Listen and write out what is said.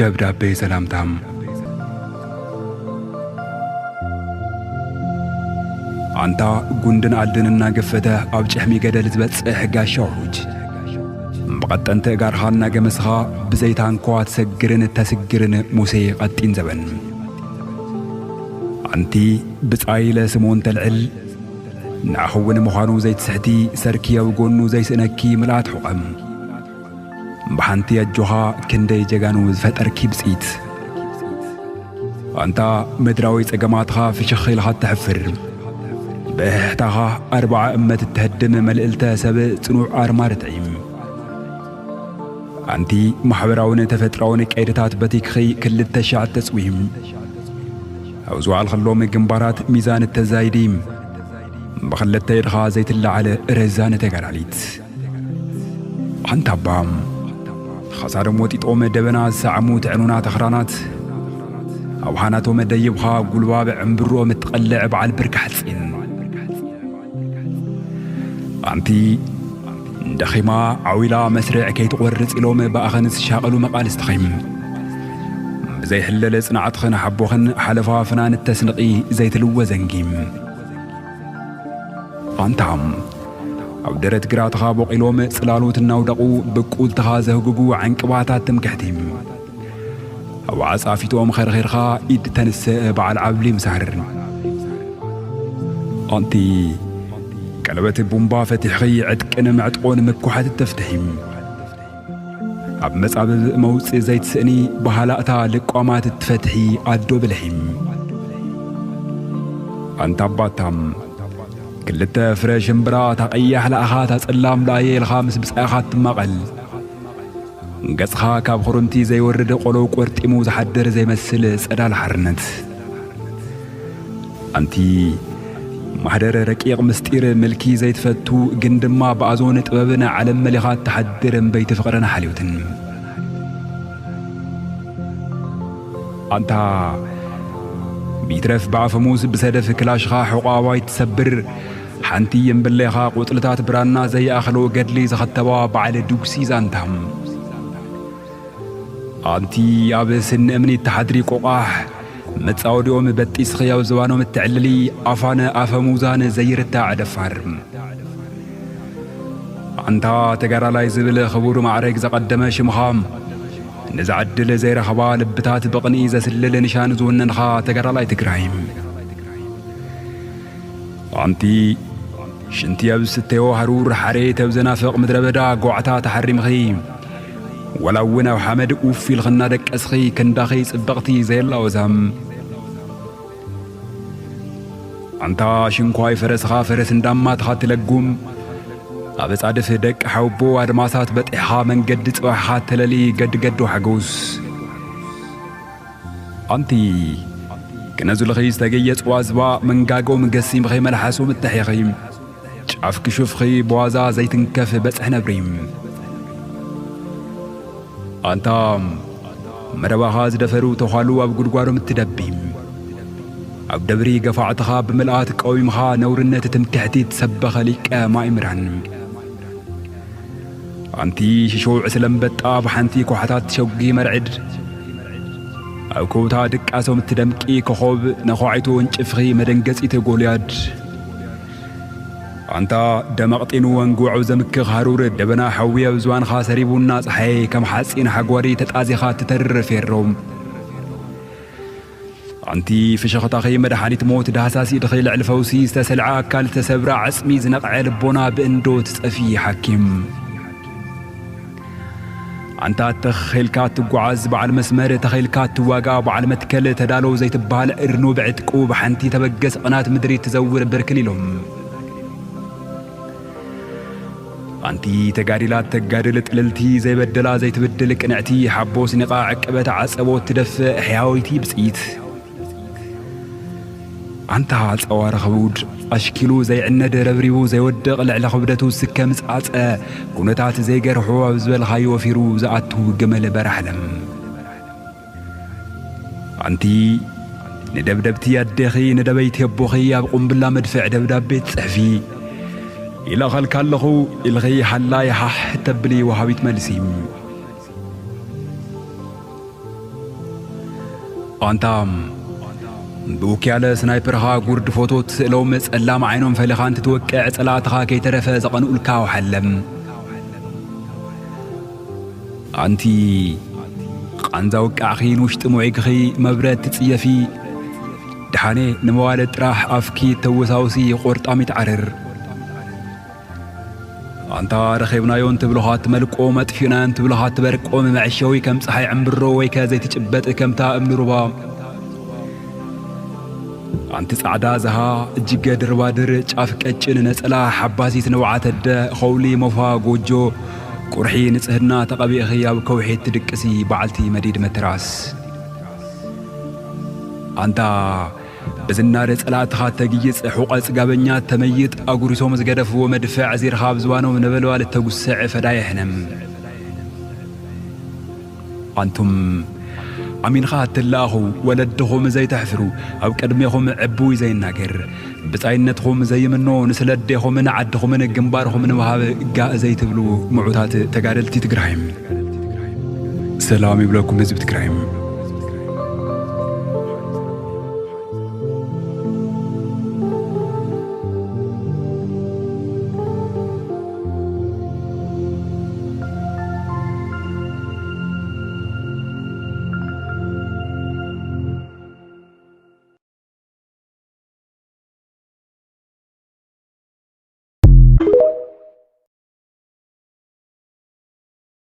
ደብዳቤ ሰላምታ። ኣንታ ጉንድን ኣድን እናገፈተ ኣብ ጭሕሚ ገደል ዝበጽሕ ጋሻ ውሑጅ፣ ብቐጠንቲ እጋርኻ እናገመስኻ ብዘይታንኳ ትሰግርን እተስግርን ሙሴ ቀጢን ዘበን። ኣንቲ ብጻይ ኢለ ስሙ እንተልዕል፣ ንኣኹ እውን ምዃኑ ዘይትስሕቲ፣ ሰርኪ ኣብ ጎኑ ዘይስእነኪ ምልኣት ሑቐም። ብሓንቲ ኣጆኻ ክንደይ ጀጋኑ ዝፈጠርኪ ብጽኢት። ኣንታ ምድራዊ ጸገማትኻ ፍሽኽ ኢልኻ እተሕፍር፣ ብእሕሕታኻ ኣርብዓ እመት እተህድም መልእልተ ሰብ ጽኑዕ ኣርማ ርትዒ። ኣንቲ ማሕበራውን ተፈጥሮኣውን ቀይድታት በቲክኺ ክልተ ሻዕ እተጽውዪ፣ ኣብ ዝወዓልክሎም ግንባራት ሚዛን እተዛይዲ፣ ብኽልተ ኢድኻ ዘይትለዓል ረዛን ተጋዳሊት። ኣንታ ኣባ፣ ኸሳዶም ወጢጦም ደበና ዝሰዓሙ ትዕኑናት ኣኽራናት፣ ኣብ ሃናቶም ደይብኻ ጉልባብ ዕምብሮም እትቐልዕ በዓል ብርኪ ሓጺን። ኣንቲ ደኺማ ዓው ኢላ መስርዕ ከይትቖርጽ ኢሎም ብኣኽን ዝሻቐሉ መቓልስትኺ፣ ብዘይሕለል ጽንዓትኽን ሓቦኽን ሓለፋ ፍናን እተስንቒ ዘይትልወ ዘንጊ። ኣንታ ኣብ ደረት ግራትኻ ቦቒሎም ጽላሎት እናውደቑ ብቁልትኻ ዘህጉጉ ዕንቅባታት ትምክሕቲ፣ ኣብ ዓጻፊቶም ኸርኺርካ ኢድ ተንስእ በዓል ዓብሊ ምሳር። ኣንቲ ቀለበት ቡምባ ፈቲሕኺ ዕጥቅን መዕጥቆን ምኩሓት እተፍትሒ፣ ኣብ መጻብብ መውጽኢ ዘይትስእኒ ብሃላእታ ልቋማት እትፈትሒ ኣዶ ብልሒ። ኣንታ ኣባታም ክልተ ፍረ ሽምብራ፣ እታ ቀያሕ ለኣኻ፣ እታ ጸላም ለኣየ ኢልካ ምስ ብጻይኻ እትማቐል፣ ገጽኻ ካብ ኹርምቲ ዘይወርድ ቆሎ ቆርጢሙ ዝሓድር ዘይመስል ጸዳል ሓርነት። ኣንቲ ማህደር ረቂቕ ምስጢር ምልኪ ዘይትፈቱ፣ ግን ድማ ብኣዞን ጥበብን ዓለም መሊኻ እትሓድር እምበይቲ ፍቕርን ሓልዮትን። ኣንታ ቢትረፍ ብኣፈሙዝ ብሰደፍ ክላሽኻ ሕቖ ኣባይ ትሰብር፣ ሓንቲ እምብሌኻ ቁጽልታት ብራና ዘይኣኽሎ ገድሊ ዝኸተባ በዓል ድጉሲ ዛንታ። ኣንቲ ኣብ ስኒ እምኒ እትሓድሪ ቆቋሕ፣ መጻወዲኦም በጢስኺ ኣብ ዝባኖም እትዕልሊ ኣፋን ኣፈሙዛን ዘይርታዕ ደፋር። ኣንታ ተጋዳላይ ዝብል ክቡር ማዕረግ ዘቐደመ ሽምኻ፣ ነዚ ዕድል ዘይረኸባ ልብታት ብቕንኢ ዘስልል ንሻን ዝውነንኻ ተጋዳላይ ትግራይ። ኣንቲ ሽንቲ ኣብ ዝስተዮ ሃሩር፣ ሓሬት ኣብ ዘናፍቕ ምድረ በዳ ጓዕታ ተሓሪምኺ፣ ወላ እውን ኣብ ሓመድ ኡፍ ኢልኺ እናደቀስኺ ክንዳኺ ጽብቕቲ ዘየላ ወዛም። ኣንታ ሽንኳይ ፈረስኻ ፈረስ እንዳማትኻ ትለጉም፣ ኣብ ኣጻድፍ ደቂ ሓውቦ ኣድማሳት በጢሕኻ መንገዲ ጽባሕኻ ተለሊ ገድገዶ ሓጎስ። ኣንቲ ክነዙልኺ ዝተገየጽዋ ዝባ መንጋጎም ገሲምኺ መልሓሶም እተሒኺ፣ ጫፍ ክሹፍኺ ብዋዛ ዘይትንከፍ በጽሒ ነብሪ። ኣንታ መረባኻ ዝደፈሩ ተዃሉ ኣብ ጉድጓዶም እትደቢ፣ ኣብ ደብሪ ገፋዕትኻ ብምልኣት ቀዊምኻ ነውርነት ትምክሕቲ ትሰበኸ ሊቀ ማእምራን። ኣንቲ ሽሾው ዕስለ ኣንበጣ ብሓንቲ ኳሕታት ትሸጉ መርዕድ፣ ኣብ ከውታ ድቃሶም እትደምቂ ኮኾብ ነዃዒቱ ወንጭፍኺ መደንገጺት ጎልያድ። ኣንታ ደም ኣቕጢኑ ኣንጉዕ ኣብ ዘምክኽ ሃሩር ደበና ሓዊ ኣብ ዝባንኻ ሰሪቡ እናጸሓየ ከም ሓጺን ሓጓሪ ተጣዚኻ እትተርር ፌሮ። ኣንቲ ፍሽኽታኺ መድሓኒት ሞት ዳህሳስ ኢድኺ ልዕሊ ፈውሲ ዝተሰልዐ ኣካል ዝተሰብረ ዓጽሚ ዝነቕዐ ልቦና ብእንዶ ትጸፊ ሓኪም። ኣንታ ተኺልካ ትጓዓዝ በዓል መስመር፣ ተኺልካ ትዋጋ በዓል መትከል፣ ተዳሎ ዘይትበሃል እርኑብ ዕጥቁ ብሓንቲ ተበገስ ቅናት ምድሪ ትዘውር ብርክል ኢሎም። ኣንቲ ተጋዲላ ተጋድል ጥልልቲ ዘይበደላ ዘይትብድል ቅንዕቲ ሓቦ ስኒቓ ዕቅበት ዓጸቦ ትደፍእ ሕያወይቲ ብጽኢት። ኣንታ ጸዋር ኽቡድ ኣሽኪሉ ዘይዕነድ ረብሪቡ ዘይወድቕ ልዕሊ ክብደቱ ስከ ምጻጸ ኩነታት ዘይገርሖ ኣብ ዝበልኻዮ ወፊሩ ዝኣቱ ገመል በራሕለም። ኣንቲ ንደብደብቲ ኣዴኺ ንደበይቲ ኣቦኺ ኣብ ቁምብላ መድፍዕ ደብዳቤ ትጽሕፊ፣ ይለኸልካ ኣለኹ ኢልኺ ሃላይ ሃሕ ተብሊ ወሃቢት መልሲ። ኣንታ ብውክያለ ስናይፐርኻ ጉርድ ፎቶ ትስእሎም፣ ጸላም ዓይኖም ፈሊኻ እንትትወቅዕ ጸላእትኻ ከይተረፈ ዘቐንኡልካ ኣውሓለም። ኣንቲ ቃንዛ ውቃዕኺ ንውሽጢ ምዒግኺ መብረት ትጽየፊ፣ ደሓኔ ንመዋለ ጥራሕ ኣፍኪ ተወሳውሲ ቆርጣሚት ዓረር። ኣንታ ረኺብናዮ እንትብሉኻ ትመልቆ፣ መጥፊእናዮ እንትብሉኻ ትበርቆ፣ መመዐሸዊ ከም ጸሓይ ዕምብሮ ወይከ ዘይትጭበጥ ከምታ እምኒ ሩባ። ኣንቲ ጻዕዳ ዝሃ እጅገ ድርባድር ጫፍ ቀጭን ነጸላ ሓባሲት ነውዓት ኣደ ኸውሊ ሞፋ ጎጆ ቁርሒ ንጽህና ተቐቢእኺ ኣብ ከውሒ ትድቅሲ በዓልቲ መዲድ መተራስ። ኣንታ ብዝናር ጸላእትኻ ተግይጽ ሑቐ ጽጋበኛ ተመይጥ ኣጉሪሶም ዝገደፍዎ መድፍዕ ኣዚርኻ ኣብ ዝባኖም ነበልባል እተጉስዕ ፈዳይ ሕነም። ኣንቱም ኣሚንኻ እትለኣኹ ወለድኹም ዘይተሕፍሩ ኣብ ቅድሜኹም ዕቡይ ዘይናገር ብጻይነትኹም ዘይምኖ ንስለ ኣዴኹምን ዓድኹምን ግንባርኹም ንምሃብ ጋእ ዘይትብሉ ምዑታት ተጋደልቲ ትግራይ ሰላም ይብለኩም ህዝቢ ትግራይ።